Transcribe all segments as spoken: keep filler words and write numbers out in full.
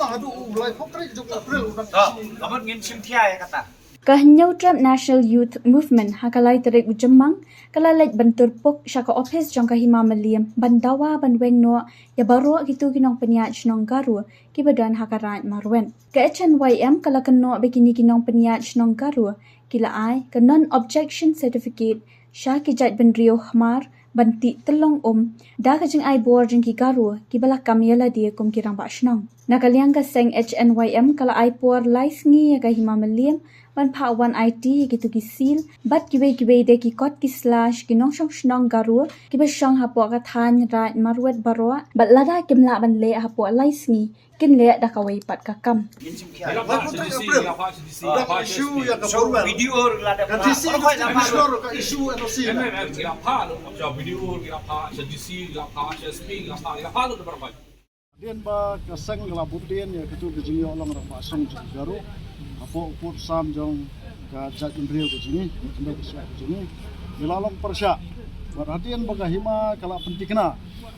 Haduh u lai phew tarik jong u April u nang. To, ka mut ngin shim khia ïa kata. Ka Hynñiewtrep National Youth Movement ha ka lai tarik u Jymmang ka la leit ban tur puk sha ka ophis jong ka Hima Mylliem ban dawa ban weng noh ïa baroh kito ki nongpynïaid shnong Garo kiba don ha ka Raid Marwet. Ka H N Y M ka la kynnoh ba kine ki nongpynïaid shnong Garo ki la ai ka non objection certificate sha ki jaitbynriew Hmar ban tih tyllong um da ka jingai bor jong ki Garo kiba la kam ïa lade kum ki rangbah shnong. Na ka liang ka seng H N Y M ka la ai por lai sngi ïa ka Hima Mylliem ban phah wan aiti ïa kito ki seal bad kiwei kiwei de ki kot ki slash ki nongshong shnong Garo kiba shong hapoh ka thaiñ Raid Marwet baroh bad lada kim lah ban leh hapoh lai sngi kin leh da kawei pat ka kam. Ngin shim khia. Ïa la phah sha D C, ïa la phah sha D C, ïa la phah sha S P. Issue ïa ka formal. Video la da ka D C, phah. Ka issue N O C. Em, em, em, ïa la phah, ïa la phah sha D C, ïa la phah sha S P, ïa la phah, ïa la phah la da phah. Hadien ba ka seng ka la bud dien ïa kito ki jingïoh long rangbah shnong jong Garo hapoh u pud sam jong ka jaitbynriew ka jong ngi, ka khyndew ka shyiap ka jong ngi, ngi la long pyrshah. Bad hadien ba ka Hima ka la pynthikna,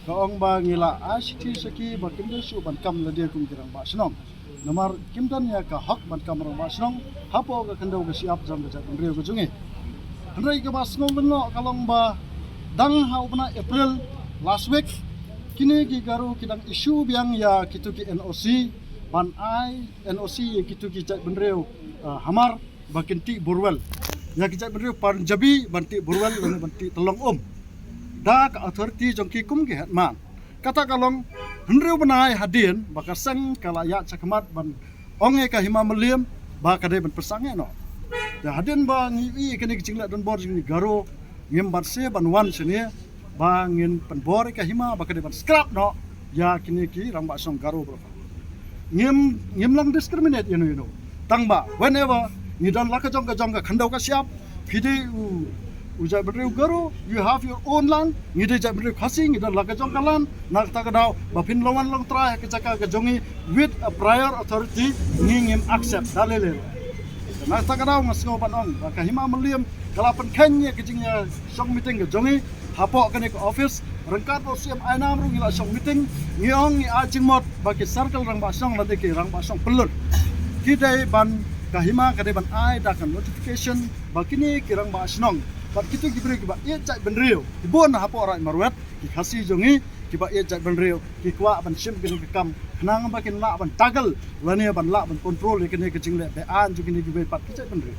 ka ong ba ngi la ai shithi sha ki ba kim dei shuh ban kam lade kum ki rangbah shnong. Namar kim don ïa ka hok ban kam rangbah shnong hapoh ka khyndew ka shyiap jong ka jaitbynriew ka jong ngi. Hynrei kaba sngewlyngngoh ka long ba dang ha u bnai April last week, kine ki Garo ki dang issue biang ïa kito ki N O C ban ai N O C ïa kito ki jaitbynriew, ah, Hmar ba kin tih borewell, ïa ki jaitbynriew Punjabi ban tih borewell lane ban tih tyllong um da ka authority jong ki kum ki headman. Kata ka long hynriew bnai hadien ba ka seng ka la ïaid shakhmat ban ong ïa ka Hima Mylliem ba ka dei ban pynsangeh noh. Te hadien ba ngi ïohi ïa kane ka jingleh donbor jong ngi Garo, ngim banse ban wan shane ba ngin pynbor ïa ka Hima ba ka dei ban scrap noh ïa kine ki rangbah shnong Garo baroh. Ngim, ngim long discriminate ïano ïano. Tang ba whenever ngi don la ka jong ka jong ka khyndew ka shyiap, phi dei u, u jaitbynriew Garo, you have your own land, ngi dei jaitbynriew Khasi, ngi don la ka jong ka land. Na kata ka daw ba phin long wan long trai ha ka jaka ka jong ngi with a prior authority, ngi ngim accept da lei lei. Na kata ka daw nga sngew ban ong ba ka Hima Mylliem ka la pynkheiñ ïa ka jingïashong meeting ka jong ngi hapoh kane ka office. Ryngkat bad u Syiem Ainam ruh ngi la shong meeting, ngi ong ngi ai jingmut ba ki circle rangbah shnong lane ki rangbah shnong pyllun ki dei ban, ka Hima ka dei ban ai da ka notification ba kine ki rangbah shnong bad kito ki briew kiba ïeit jaitbynriew ki bun hapoh Raid Marwet, ki Khasi jong ngi kiba ïeit jaitbynriew, ki kwah ban shim kane ka kam khnang ba kin lah ban tackle lane ban lah ban control ïa kane ka jingleh be-aiñ jong kine kiwei pat ki jaitbynriew.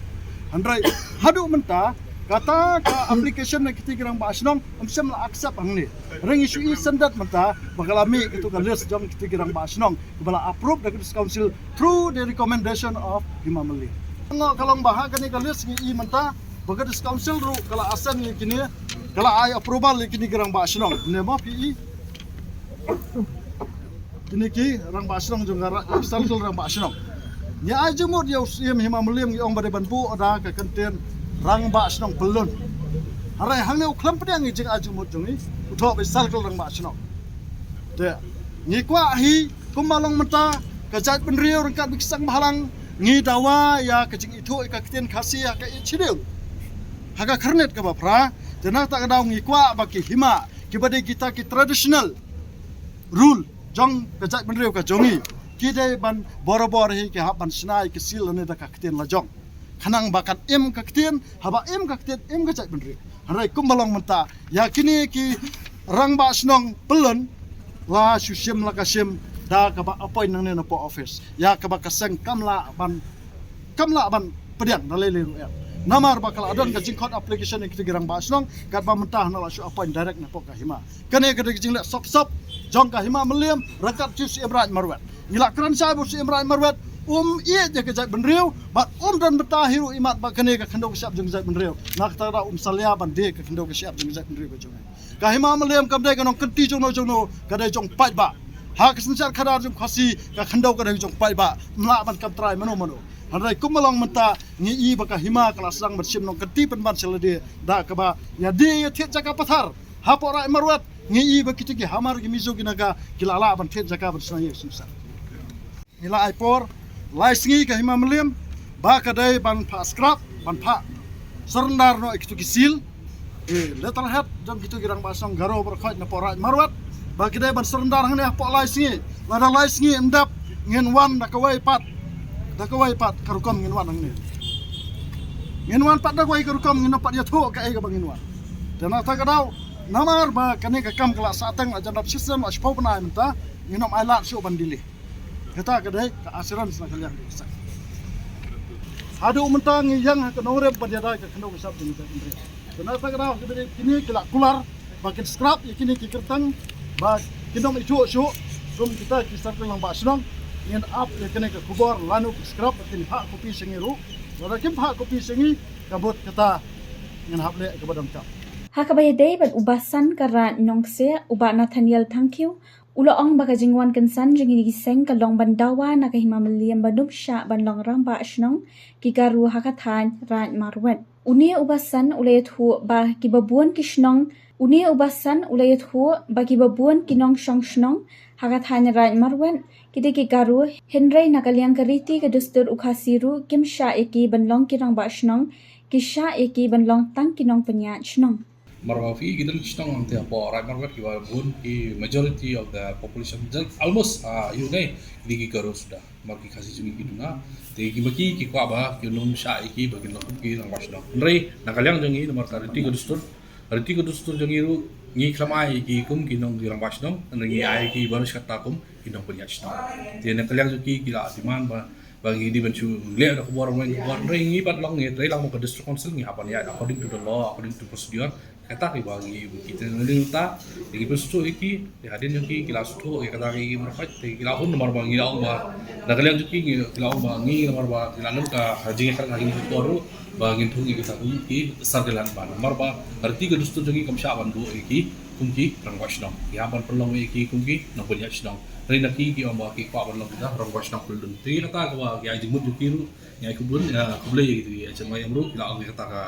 Hynrei haduh mynta kata ka application na kito ki rangbah shnong ym shym la accept hangne. Hynrei ngi shu i syndet mynta ba ka la mih kito ka list jong kito ki rangbah shnong kiba la approve da ka District Council through the recommendation of Hima Mylliem. Nga ka long ba ha kane ka list ngi i mynta ba ka District Council ruh ka la assent ïa kine, ka la ai approval ïa kine ki rangbah shnong. Ne mo phi i kine ki rangbah shnong jong ka ra-, circle rangbah shnong. Ngi ai jingmut ïa u Syiem Hima Mylliem, ngi ong ba dei ban buh da ka kyntien rangbah shnong pyllun. Hynrei hangne u khlem pdiang ïa ka jingai jingmut jong ngi, u thoh ba circle rangbah shnong. Te ngi kwah hi kumba long mynta ka jaitbynriew ryngkat bad ki seng bhalang ngi dawa ïa ka jingithuh ïa ka ktien Khasi ha ka ïing shnong ha ka khyrnit kaba phra. Te na kata ka daw ngi kwah ba ki Hima kiba dei kita ki traditional rule jong ka jaitbynriew ka jong ngi ki dei ban borabor hi ki hap ban shna ïa ki seal lane da ka ktien lajong. Khnang ba kan im ka ktien, haba im ka ktien, im ka jaitbynriew. Hynrei kumba long mynta ïa kine ki rangbah shnong pyllun la shu shim la ka shim da kaba appoint nangne napoh office, ïa kaba ka seng kam lah ban, kam lah ban pdiang na lei lei ruh em. Namar ba ka la don ka jingkhot application ïa kito ki rangbah shnong, katba mynta hana la shu appoint direct napoh ka Hima. Kane ka dei ka jingleh sop sop jong ka Hima Mylliem ryngkat u Syiem Raid Marwet. Ngi la kren shai ba u Syiem Raid Marwet um ïeit ïa ka jaitbynriew bad um don bynta hi ruh imat ba kane ka khyndew ka shyiap jong ka jaitbynriew. Na kata ka daw um salia ban die ka khyndew ka shyiap jong ka jaitbynriew ka jong ngi. Ka Hima Mylliem kam dei ka nongkynti jongno jongno, ka dei jong paidbah. Ha ka synshar khadar jong Khasi ka khyndew ka dei jong paidbah, ym lah ban kam trai mano mano. Hynrei kumba long mynta ngi i ba ka Hima ka la sdang ban shim nongkynti pynban sha lade da kaba ïa die ïa thied jaka pathar hapoh Raid Marwet. Ngi i ba kito ki Hmar, ki Mizo, ki Naga ki la lah ban thied jaka ban shna ïing shna sem. Ngi la ai por lai sngi ka Hima Mylliem ba ka dei ban phah scrap, ban phah surrender noh ïa kito ki seal, eh, letterhead jong kito ki rangbah shnong Garo baroh khoit napoh Raid Marwet, ba ka dei ban surrender hangne hapoh lai sngi. Lada lai sngi ym dep, Ngin wan da kawei pat, da kawei pat ka rukom ngin wan hangne. Ngin wan pat da kawei ka rukom, ngin ym pat ïathuh kaei kaba ngin wan. Te na kata ka daw, namar ba kane ka kam ka la sah teng, la jan dap shisyndon, la shiphew bnai mynta, ngin ym ailad shuh ban delay. Kata ka dei ka assurance na ka liang ka jong ka seng. Haduh mynta ngi ïeng ha ka nongrep ban ïada ïa ka khyndew ka shyiap jong ngi. Te na kata ka daw, kine ki la kular ba kin scrap ïa kine ki kyrteng ba kin ym ithuh shuh kum kita ki circle rangbah shnong. Ngin ap ïa kane ka khubor lano ki scrap, ba kin phah copy sha ngi ruh. Lada kim phah copy sha ngi, ka mut kata ngin hap leh kaba donkam. Ha kaba ïadei bad u Basan ka Raid Nongkseh, u Bah Nathaniel Thangkhiew, u la ong ba ka jingwan kynsan jong kine ki seng ka long ban dawa na ka hima mylliem ba ym shah ban long rangbah shnong ki Garo ha ka thaiñ Raid Marwet. Une u Basan u la ïathuh ba kiba bun ki shnong, une u Basan u la ïathuh ba kiba bun ki nongshong shnong ha ka thaiñ Raid Marwet ki dei ki Garo, hynrei na ka liang ka riti ka dustur u Khasi ruh kim shah ïa ki ban long ki rangbah shnong, ki shah ïa ki ban long tang ki nongpynïaid shnong. Marwei ki don ki shnong hangtei hapoh Raid Marwet kiba bun ki, majority of the population, almost, ah, ïa une, ki dei ki Garo suda. Namar ki Khasi jong ngi ki duna. Te ki ma ki ki kwah ba kin ym shah ïa ki ba kin long kum ki rangbah shnong. Hynrei na ka liang jong ngi, namar ka riti ka dustur, riti ka dustur jong ngi ruh, ngi khlem ai ïa ki kum ki nong, ki rangbah shnong, hynrei ngi ai ïa ki baroh shi katta kum ki nongpynïaid shnong. Te na ka liang jong ki ki la demand ba, ba ngi dei ban shu leh da ka bor, weng ka bor, hynrei ngi pat long, ngi trei lang ka district council, ngi hap ban ïaid according to the law, according to procedure. Kata kiba ngi, kita ngi ta, ngi pynsuh ïa ki, ïa hadien jong ki, ki la suh ïa kata ki, ki markhot, te ki la hun namar ba ngi la ong ba, na ka liang jong ki, ngi, ki la ong ba ngi namar ba ki la nud ka jingïakren ha ki por ruh ba ngin thung ïa kita kum ki circle headman. Namar ba riti ka dustur jong ngi kam shah ban buh ïa ki kum ki rangbah shnong. Ki hap ban pynlong ïa ki kum ki nongpynïaid shnong. Hynrei na ki ki ong ba ki kwah ban long kita rangbah shnong pyllun. Te kata kaba ki ai jingmut jong ki ruh, ngi ai khublei, ïa, khublei ïa ki, ïa ki HNYM ruh, ki la ong ïa kata ka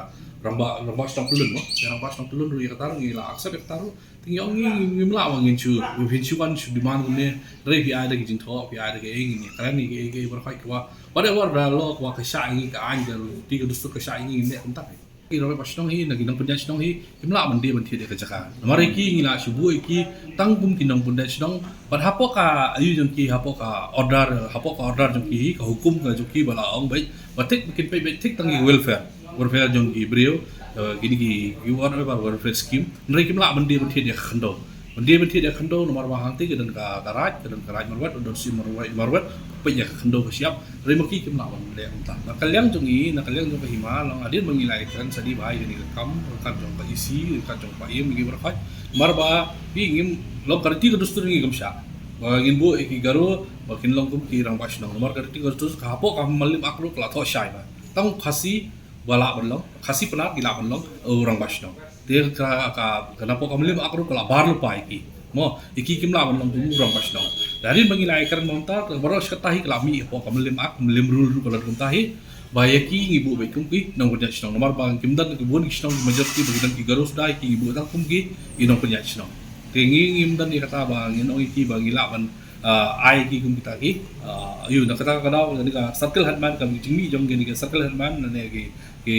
rangbah, rangbah shnong pyllun mo. Ïa rangbah shnong pyllun ruh ïa kata ruh ngi la accept ïa kata ruh. Te ngi ong ngi, ngim lah ba ngin shu, ngin shu wan shu demand kumne. Hynrei phi ai da ki jingthoh, phi ai da kaei, ngin ïakren ïa kaei, kaei baroh kawei, whatever the law kaba ka shah ïa ngi, ka aiñ ka, riti ka dustur ka shah ïa ngi, ngin leh kumta. Ki rangbah shnong hi, na ki nongpynïaid shnong hi, kim lah ban die ban thied ïa ka jaka. Namar ïa ki ngi la shu buh ïa ki tang kum ki nongpynïaid shnong, bad hapoh ka ayu jong ki, hapoh ka order, hapoh ka order jong ki hi, ka hukum ka jong ki ba la ong beit ba thik, ba kin peit beit thik tang ki welfare, welfare jong ki briew, eh, kine ki, ki whatever welfare scheme. Hynrei kim lah ban die ban thied ïa ka khyndew. Ban die ban thied ïa ka khyndew namar ba hangtei ka don ka, ka Raid, ka don ka Raid Marwet, ka don Siem Marwet, Marwet, peit ïa ka khyndew ka shyiap, hynrei ma ki kim lah ban leh kumta. Na ka liang jong ngi, na ka liang jong ka hima, long hadien ba ngi la ïakren shadien ba ïa kane ka kam, ryngkat jong ka EC, ryngkat jong ka Paiem, ngi baroh kawei. Namar ba phi, ngim, long ka riti ka dustur jong ngi kam shah ba ngin buh ïa ki Garo ba kin long kum ki rangbah shnong. Namar ka riti ka dustur ka hapoh ka Mylliem Act ruh ka la thoh shai ba tang Khasi ba lah ban long, Khasi Pnar ki lah ban long, eh, rangbah shnong. Te ka, ka, ka napoh ka Mylliem Act ruh ka la bar lypa ïa ki. Mo, ïa ki kim lah ban long kum rangbah shnong. Hadien ba ngi la ïakren mynta, ka baroh shi katta hi ka la mih hapoh ka Mylliem Act, Mylliem Rule ruh ka la don kumta hi. Ba ïa ki ngi buh beit kum ki nongpynïaid shnong. Namar ba kim don ki bun ki shnong, majority ba ki don ki Garo suda, ïa ki ngi buh tang kum ki, ki nongpynïaid shnong. Te ngi, ngim don ïa kata ba ngin ong ïa ki ba ngi lah ban, ah, ai ki kum kita ki, ah, ïa na kata ka daw, kane ka circle headman, ka jingmih jong kane ka circle headman, ne ki, ki,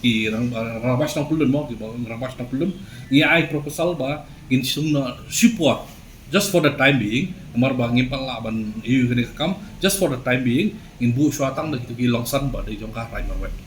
ki rang, ah, rangbah shnong pyllun mo, ki ba rangbah shnong pyllun. Ngi ai proposal ba ngin shim na shipor, just for the time being, namar ba ngim pat lah ban ïa kane ka kam, just for the time being, ngin buh shuwa tang da kita ki longsan ba dei jong ka Raid Marwet.